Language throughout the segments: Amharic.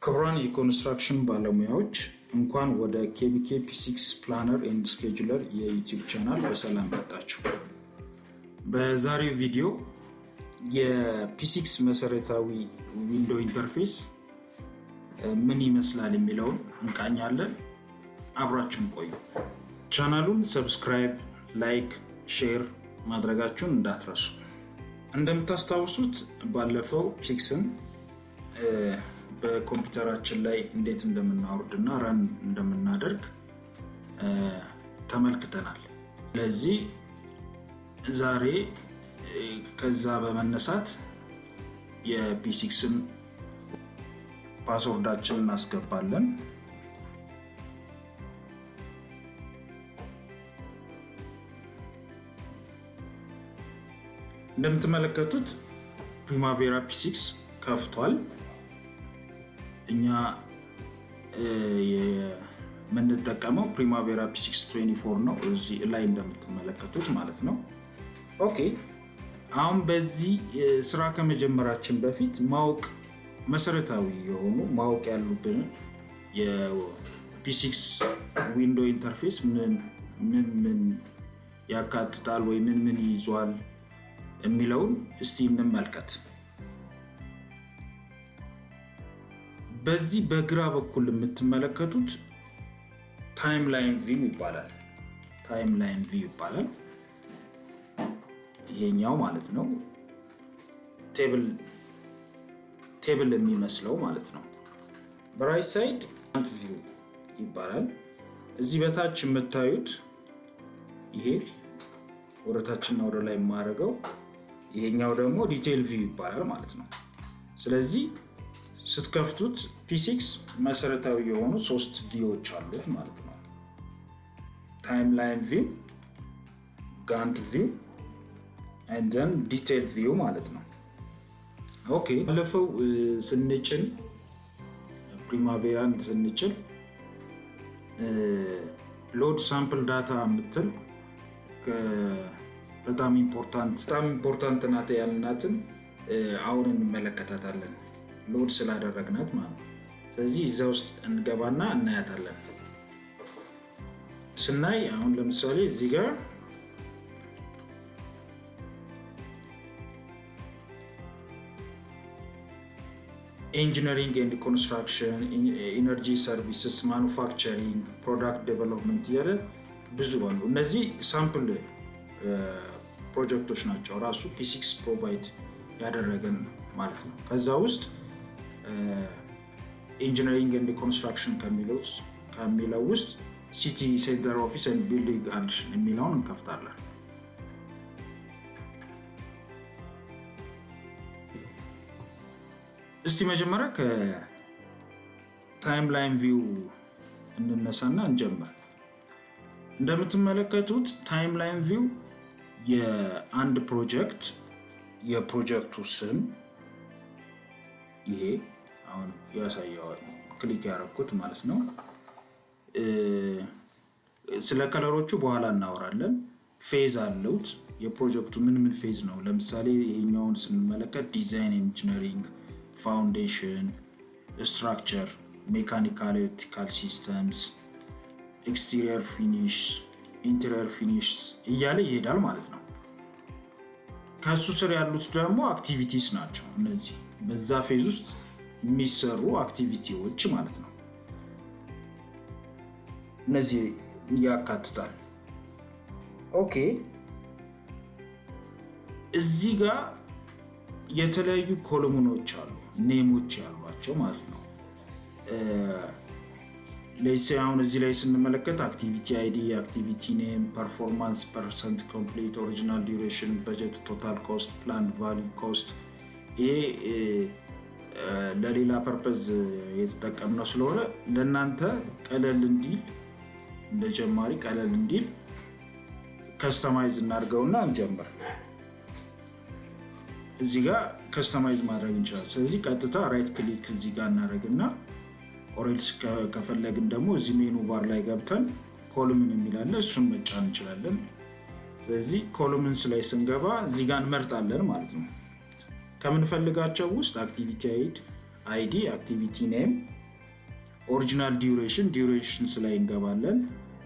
ክቡራን የኮንስትራክሽን ባለሙያዎች፣ እንኳን ወደ ኬቢኬ P6 Planner and Scheduler የ YouTube channel በሰላም መጣችሁ። በዛሬው ቪዲዮ የ P6 መሰረታዊ window interface ምን ይመስላል የሚለውን እንቃኛለን። አብራችሁን ቆዩ። ቻናሉን subscribe፣ like፣ share ማድረጋችሁን እንዳትረሱ። እንደምታስታውሱት ባለፈው P6ን በኮምፒውተራችን ላይ እንዴት እንደምናወርድ እና run እንደምናደርግ ተመልክተናል። ስለዚህ ዛሬ ከዛ በመነሳት የ P6ን password ኣችንን እናስገባለን። እንደምትመለከቱት Primavera P6 ከፍቷል። እኛ የምንጠቀመው Primavera P6 24 ነው፣ እዚህ ላይ እንደምትመለከቱት ማለት ነው። Okay፣ አሁን በዚህ ስራ ከመጀመራችን በፊት ማወቅ መሰረታዊ የሆኑ ማወቅ ያሉብን የ P6 window interface ምን ምን ምን ያካትታል ወይ ምን ምን ይዟል የሚለውን እስቲ እንመልከት። በዚህ በግራ በኩል የምትመለከቱት timeline view ይባላል። Timeline view ይባላል። ይሄኛው ማለት ነው። Table የሚመስለው ማለት ነው። በ right side view ይባላል። እዚህ በታች የምታዩት ይሄ ወደታችና ወደ ላይ የማደርገው ይሄኛው ደግሞ detail view ይባላል ማለት ነው። ስለዚህ ስትከፍቱት P6 መሰረታዊ የሆኑ ሶስት view ዎች አሉት ማለት ነው። Timeline view፣ Gantt view and then detail view ማለት ነው። Okay፣ ባለፈው ስንጭን Primavera ን ስንጭን load sample data የምትል በጣም important ናት ያልናትን አሁን እንመለከታታለን። Load ስላደረግናት ማለት ነው። ስለዚህ እዛ ውስጥ እንገባና እናያታለን። ስናይ አሁን ለምሳሌ እዚህ ጋር engineering and construction፣ energy services፣ manufacturing፣ product development እያለ ብዙ አሉ። እነዚህ sample ፕሮጀክቶች ናቸው። ራሱ P6 provide ያደረገን ማለት ነው። ከዛ ውስጥ engineering and construction ከሚለው ውስጥ city center office and building addition የሚለውን እንከፍታለን። እስቲ መጀመሪያ ከ timeline view እንነሳና እንጀምር። እንደምትመለከቱት timeline view የአንድ ፕሮጀክት የፕሮጀክቱ ስም ይሄ አሁን ያሳየዋል click ያደረኩት ማለት ነው። ስለ color ኦቹ በኋላ እናወራለን። Phase አለውት፣ የፕሮጀክቱ ምን ምን phase ነው? ለምሳሌ ይሄኛውን ስንመለከት design engineering፣ foundation፣ structure፣ mechanical electrical systems፣ exterior finish፣ interior finish እያለ ይሄዳል ማለት ነው። ከሱ ስር ያሉት ደግሞ activities ናቸው። እነዚህ በዛ phase ውስጥ የሚሰሩ activity ዎች ማለት ነው። እነዚህ ያካትታል። Okay፣ እዚህ ጋር የተለያዩ column ኦች አሉ፣ name ኦች ያሏቸው ማለት ነው። Let's say አሁን እዚህ ላይ ስንመለከት activity ID፣ activity name፣ performance percent complete፣ original duration፣ budget፣ total cost፣ planned value cost። ይሄ ለሌላ purpose የተጠቀምነው ስለሆነ ለእናንተ ቀለል እንዲል፣ እንደ ጀማሪ ቀለል እንዲል customize እናድርገውና እንጀምር። እዚህ ጋር customize ማድረግ እንችላለን። ስለዚህ ቀጥታ right click እዚህ ጋር እናደርግና or else ከፈለግን ደግሞ እዚህ menu bar ላይ ገብተን column የሚል አለ፣ እሱን መጫን እንችላለን። ስለዚህ columns ላይ ስንገባ እዚህ ጋር እንመርጣለን ማለት ነው። ከምንፈልጋቸው ውስጥ activity ID፣ activity name፣ Original duration durations ላይ እንገባለን።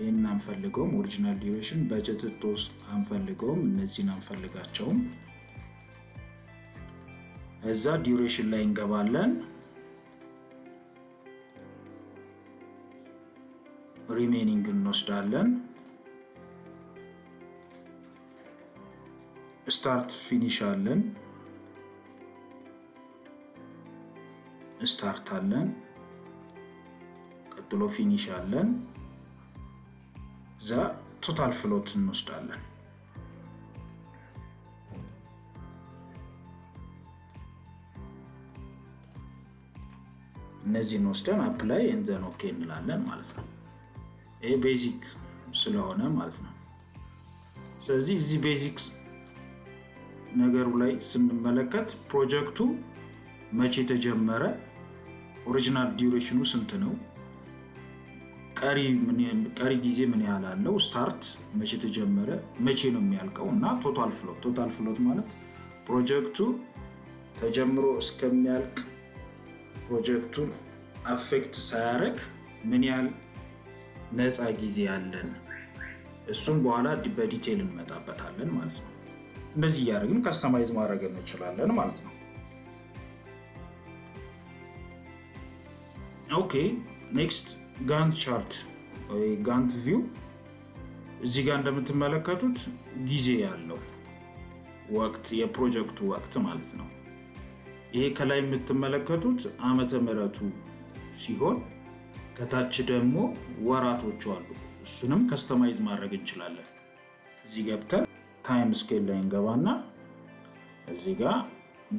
ይህን አንፈልገውም። Original duration budget ውስጥ አንፈልገውም። እነዚህን አንፈልጋቸውም። እዛ duration ላይ እንገባለን። Remaining እንወስዳለን። Start finish አለን። Start አለን። ቀጥሎ finish አለን። እዛ total float እንወስዳለን። እነዚህን ወስደን apply and then okay እንላለን ማለት ነው። ይሄ basic ስለሆነ ማለት ነው። ስለዚህ እዚህ basic ነገሩ ላይ ስንመለከት ፕሮጀክቱ መቼ ተጀመረ፣ original duration ኑ ስንት ነው፣ ቀሪ ጊዜ ምን ያህል አለው፣ start መቼ ተጀመረ፣ መቼ ነው የሚያልቀው እና total float። Total float ማለት ፕሮጀክቱ ተጀምሮ እስከሚያልቅ ፕሮጀክቱን affect ሳያደርግ ምን ያህል ነፃ ጊዜ አለን፣ እሱን በኋላ በ detail እንመጣበታለን ማለት ነው። እንደዚህ እያደረግን customize ማድረግ እንችላለን ማለት ነው። Okay, next Gantt chart ወይ Gantt view። እዚህ ጋር እንደምትመለከቱት ጊዜ ያለው ወቅት የፕሮጀክቱ ወቅት ማለት ነው። ይሄ ከላይ የምትመለከቱት ዓመተ ምሕረቱ ሲሆን ከታች ደግሞ ወራቶቹ አሉ። እሱንም customize ማድረግ እንችላለን። እዚህ ገብተን time scale ላይ እንገባና እዚህ ጋር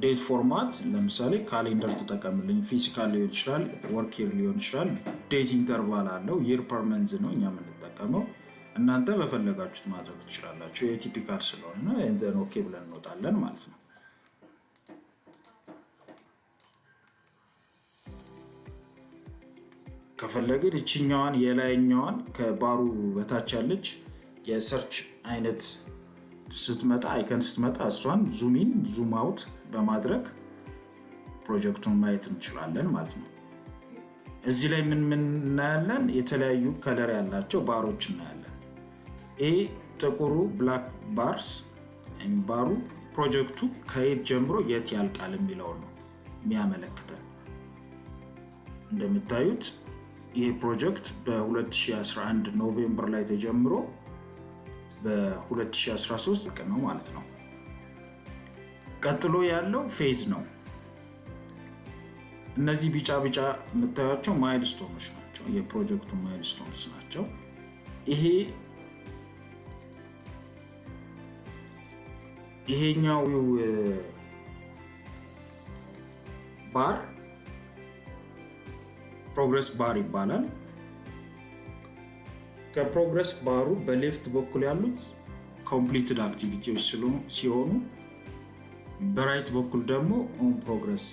date format ለምሳሌ calendar ተጠቀምልኝ፣ fiscal ሊሆን ይችላል፣ work year ሊሆን ይችላል። Date interval አለው፣ year per month ነው እኛ የምንጠቀመው። እናንተ በፈለጋችሁት ማድረግ ትችላላችሁ። የ typical ስለሆነ okay ብለን እንወጣለን ማለት ነው። ከፈለግን እችኛዋን የላይኛዋን ከባሩ በታች ያለች የ search አይነት ስትመጣ icon ስትመጣ እሷን zoom in zoom out በማድረግ ፕሮጀክቱን ማየት እንችላለን ማለት ነው። እዚህ ላይ ምን ምን እናያለን? የተለያዩ color ያላቸው ባሮች እናያለን። ይሄ ጥቁሩ black bars ባሩ ፕሮጀክቱ ከየት ጀምሮ የት ያልቃል የሚለውን ነው የሚያመለክተን። እንደምታዩት ይሄ ፕሮጀክት በ2011 November ላይ ተጀምሮ በ2013 ነው ማለት ነው። ቀጥሎ ያለው phase ነው። እነዚህ ቢጫ ቢጫ የምታያቸው milestone ኖች ናቸው፣ የፕሮጀክቱ milestones ናቸው። ይሄኛው bar progress bar ይባላል። ከ progress bar ኡ በ left በኩል ያሉት completed activity ዎች ሲሆኑ በ right በኩል ደግሞ on progress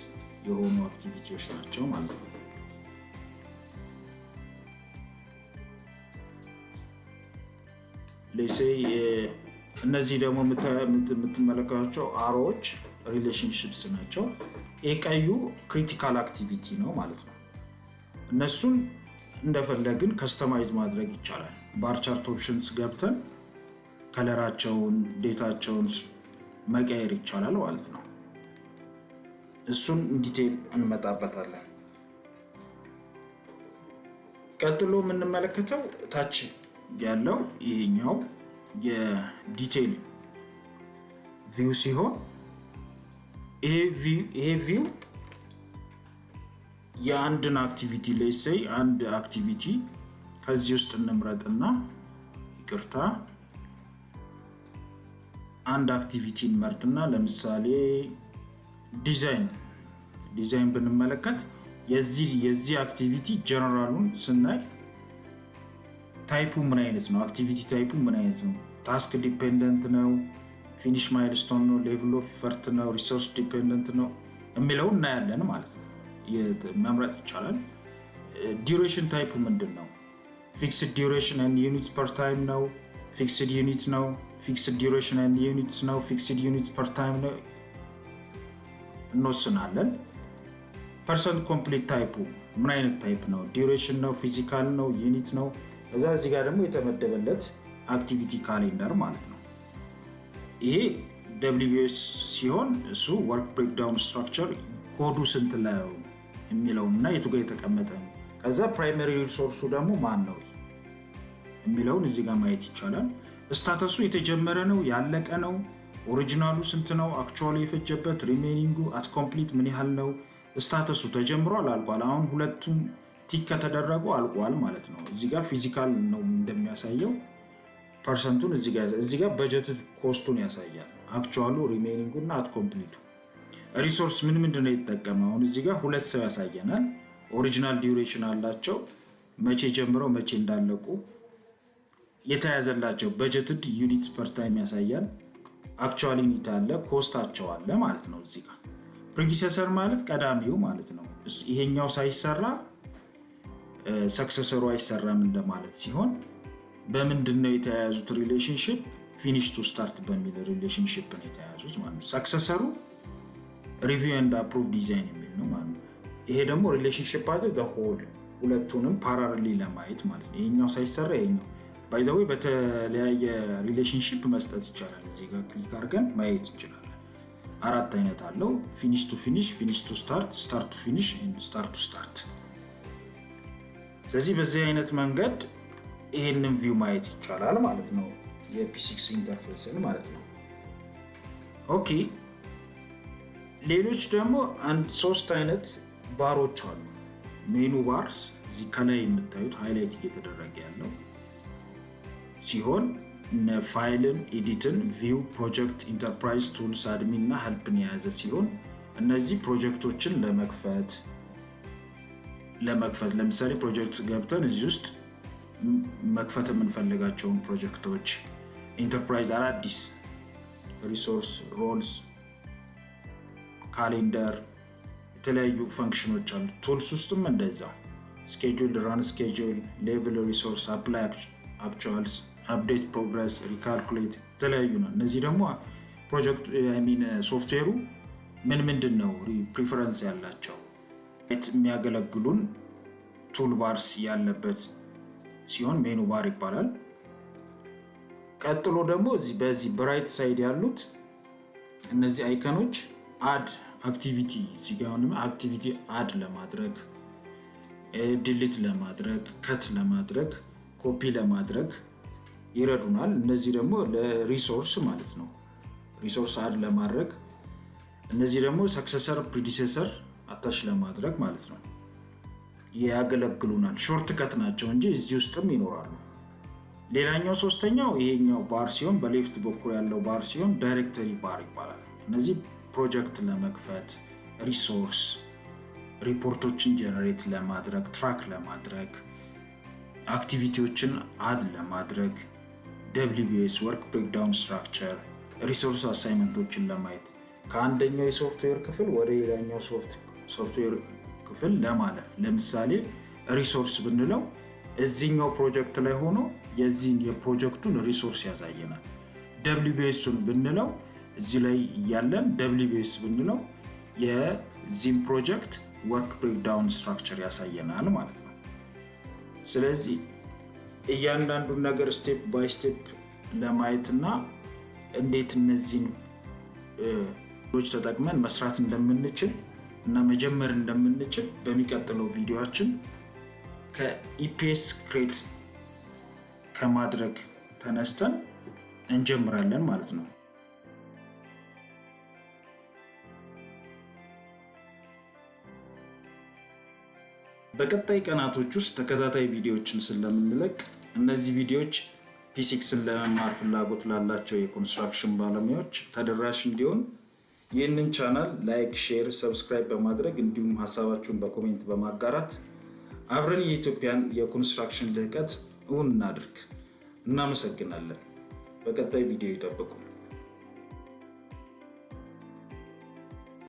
የሆኑ activity ዎች ናቸው ማለት ነው። Let's say እነዚህ ደግሞ የምትመለከቷቸው arrow ዎች relationships ናቸው። ይህ ቀዩ critical activity ነው ማለት ነው። እነሱን እንደፈለግን customize ማድረግ ይቻላል። Bar chart options ገብተን color ኣቸውን፣ date ኣቸውን መቀየር ይቻላል ማለት ነው። እሱን detail እንመጣበታለን። ቀጥሎ የምንመለከተው ታች ያለው ይሄኛው የ detail view ሲሆን ይሄ view የአንድን activity, let's say አንድ activity ከዚህ ውስጥ እንምረጥና፣ ይቅርታ፣ አንድ activity እንመርጥና ለምሳሌ ዲዛይን ብንመለከት የዚህ activity general ኡን ስናይ type ኡ ምን አይነት ነው? Activity type ኡ ምን አይነት ነው? Task dependent ነው? Finish milestone ነው? Level of effort ነው? Resource dependent ነው የሚለው እናያለን ማለት ነው። መምረጥ ይቻላል። Duration type ኡ ምንድን ነው? Fixed duration and unit per time ነው? Fixed unit ነው? Fixed duration and units ነው? Fixed unit per time ነው? እንወስናለን። Percent complete type ኡ ምን አይነት type ነው? Duration ነው? Physical ነው? Unit ነው? እዛ እዚህ ጋር ደግሞ የተመደበለት activity calendar ማለት ነው። ይሄ WBS ሲሆን እሱ work breakdown structure ኮዱ ስንት ነው የሚለውን እና የቱ ጋር የተቀመጠ ነው። ከዛ primary resource ኡ ደግሞ ማን ነው የሚለውን እዚህ ጋር ማየት ይቻላል። Status ኡ የተጀመረ ነው፣ ያለቀ ነው፣ original ኡ ስንት ነው፣ actually የፈጀበት፣ remaining ኡ፣ at complete ምን ያህል ነው፣ status ኡ ተጀምሯል፣ አልቋል። አሁን ሁለቱም tick ከተደረጉ አልቋል ማለት ነው። እዚህ ጋር physical ነው እንደሚያሳየው፣ percent ኡን እዚህ ጋር budget cost ኡን ያሳያል። Actual ኡ፣ remaining ኡ እና at complete ኡ። Resource ምን ምንድን ነው የተጠቀመው? አሁን እዚህ ጋር ሁለት ሰው ያሳየናል። Original duration አላቸው፣ መቼ ጀምረው መቼ እንዳለቁ፣ የተያዘላቸው budgeted units per time ያሳያል። Actual unit አለ፣ cost ኣቸው አለ ማለት ነው። እዚህ ጋር predecessor ማለት ቀዳሚው ማለት ነው። ይሄኛው ሳይሰራ successor ኡ አይሰራም እንደማለት ሲሆን በምንድን ነው የተያያዙት? Relationship finish to start በሚል relationship ነው የተያያዙት ማለት ነው። Successor ኡ review and approve design የሚል ነው ማለት ነው። ይሄ ደግሞ relationship አለ whole ሁለቱንም parallelly ለማየት ማለት ነው። ይሄኛው ሳይሰራ ይሄኛው፣ by the way፣ በተለያየ relationship መስጠት ይቻላል። እዚህ ጋር click አድርገን ማየት እንችላለን። አራት አይነት አለው፦ finish to finish፣ finish to start፣ start to finish፣ start to start። ስለዚህ በዚህ አይነት መንገድ ይሄንን view ማየት ይቻላል ማለት ነው። የ P6 interface ን ማለት ነው። Okay፣ ሌሎች ደግሞ አንድ ሶስት አይነት ባሮች አሉ። Menu bars እዚህ ከላይ የምታዩት highlight እየተደረገ ያለው ሲሆን እነ file ን፣ edit ን፣ view፣ project፣ enterprise፣ tools፣ admin እና help ን የያዘ ሲሆን እነዚህ ፕሮጀክቶችን ለመክፈት፣ ለምሳሌ ፕሮጀክት ገብተን እዚህ ውስጥ መክፈት የምንፈልጋቸውን ፕሮጀክቶች፣ ኢንተርፕራይዝ አዳዲስ resource፣ roles፣ calendar፣ የተለያዩ function ኖች አሉ። Tools ውስጥም እንደዛው schedule፣ run schedule፣ level resource፣ apply actuals፣ update progress፣ recalculate የተለያዩ ነው። እነዚህ ደግሞ ፕሮጀክት mean ሶፍትዌሩ ምን ምንድን ነው preference ያላቸው የሚያገለግሉን toolbars ያለበት ሲሆን menu bar ይባላል። ቀጥሎ ደግሞ በዚህ በ right side ያሉት እነዚህ icon ኖች add activity፣ እዚህ ጋር activity add ለማድረግ፣ delete ለማድረግ፣ cut ለማድረግ፣ ኮፒ ለማድረግ ይረዱናል። እነዚህ ደግሞ ለ resource ማለት ነው፣ resource add ለማድረግ፣ እነዚህ ደግሞ successor፣ predecessor attach ለማድረግ ማለት ነው ያገለግሉናል። Shortcut ናቸው እንጂ እዚህ ውስጥም ይኖራሉ። ሌላኛው ሶስተኛው ይሄኛው ባር ሲሆን፣ በ left በኩል ያለው ባር ሲሆን directory bar ይባላል። እነዚህ ፕሮጀክት ለመክፈት፣ resource ሪፖርቶችን generate ለማድረግ፣ track ለማድረግ፣ activity ዎችን add ለማድረግ፣ WBS work breakdown structure፣ resource assignment ኦችን ለማየት፣ ከአንደኛው የሶፍትዌር ክፍል ወደ ሌላኛው ሶፍትዌር ክፍል ለማለፍ፣ ለምሳሌ resource ብንለው እዚህኛው ፕሮጀክት ላይ ሆኖ የዚህን የፕሮጀክቱን resource ያሳየናል። WBS ኡን ብንለው፣ እዚህ ላይ እያለን WBS ብንለው የዚህም ፕሮጀክት work breakdown structure ያሳየናል ማለት ነው። ስለዚህ እያንዳንዱን ነገር step by step ለማየት እና እንዴት እነዚህን ተጠቅመን መስራት እንደምንችል እና መጀመር እንደምንችል በሚቀጥለው ቪዲዮአችን ከ EPS create ከማድረግ ተነስተን እንጀምራለን ማለት ነው። በቀጣይ ቀናቶች ውስጥ ተከታታይ ቪዲዮዎችን ስለምንለቅ እነዚህ ቪዲዮዎች P6ን ለመማር ፍላጎት ላላቸው የኮንስትራክሽን ባለሙያዎች ተደራሽ እንዲሆን ይህንን ቻናል like፣ share፣ subscribe በማድረግ እንዲሁም ሀሳባችሁን በ comment በማጋራት አብረን የኢትዮጵያን የኮንስትራክሽን ልህቀት እውን እናድርግ። እናመሰግናለን። በቀጣይ ቪዲዮ ይጠብቁን።